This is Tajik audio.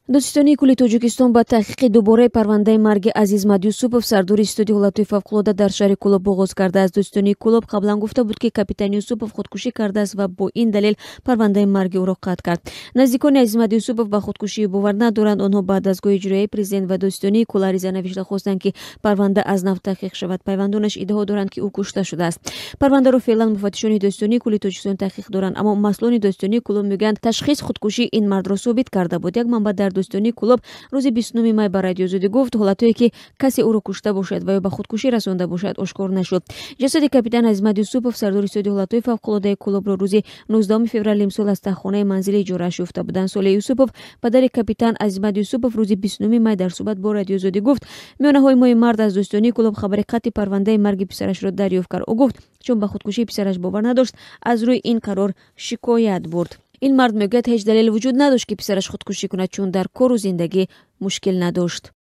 Додситонии кулли Тоҷикистон ба таҳқиқи дубораи парвандаи марги Азизмад Юсупов, сардори ситоди ҳолатҳои фавқулода дар шаҳри Кӯлоб, оғоз кардааст. Додситонии Кӯлоб қаблан гуфта буд, ки капитан Юсупов худкушӣ кардааст ва бо ин далел парвандаи марги ӯро қатъ кард. Наздикони Азизмад Юсупов ба худкушии бовар надоранд. Онҳо ба дастгоҳи иҷроияи президент ва додситонии кулл ариза навишта хостанд, ки парванда аз нав таҳқиқ шавад. Пайвандонаш иддао доранд, ки ӯ кушта шудааст. Парвандаро феълан муфаттишони додситонии кулли Тоҷикистон таҳқиқ доранд, аммо масъулони додситонии Кӯлоб мегӯянд, ташхис худкушии ин мардро собит карда буд. Як манбаъ дар додситонии Кӯлоб рӯзи 29 май ба Радиои Озодӣ гуфт, ҳолатҳое, ки касе ӯро кушта бошад ва ё ба худкушӣ расонда бошад, ошкор нашуд. Ҷасади капитан Азизмад Юсупов, сардори ситоди ҳолатҳои фавқулодаи Кӯлобро, рӯзи 19 феврали имсол аз таҳхонаи манзили иҷорааш ёфта буданд. Солеҳ Юсупов, падари капитан Азизмад Юсупов, рӯзи 29 май дар суҳбат бо Радиои Озодӣ гуфт, миёнаҳои моҳи март аз додситонии Кӯлоб хабари қатъи парвандаи марги писарашро дарёфт кард. Ӯ гуфт, чун ба худкушии писараш бовар надошт, аз рӯи ин қарор шикоят бурд. Ин мард мегӯяд, ҳеҷ далел вуҷуд надошт, ки писараш худкушӣ кунад, чун дар кору зиндагӣ мушкил надошт.